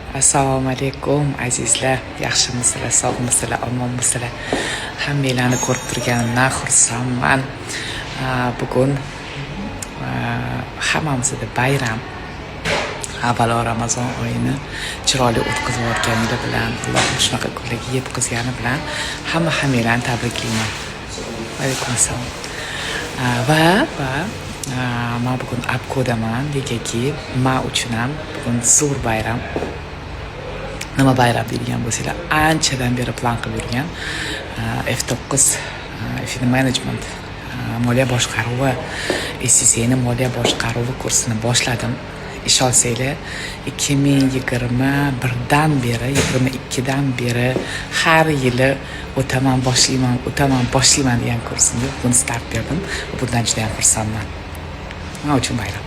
Assalomu alaykum, azizlar. Yaxshimisizlar, sog'misizlar, omonmisizlar? Hammanglarni ko'rib turganimdan xursandman. Bugun hammamizda bayram. Avvalo, Ramazon oyini chiroyli o'tkazayotganinglar bilan, Allohim shunaqa kunlarga yetkazgani bilan hamma hammanglarni tabriklayman. Alaykum assalom. Va man bugun Abkodaman, negaki man uchun ham bugun zo'r bayram. Nima bayram deydigan bo'lsanglar, anchadan beri plan qilib yurgan F9 Management, moliya boshqaruvi, ACCAni moliya boshqaruvi kursini boshladim. Ishonsanglar, 2021dan beri, 22dan beri har yili o'taman, boshlayman, o'taman, boshlayman degan kursimga bugun start berdim. Bundan juda ham xursandman. Man uchun bayram.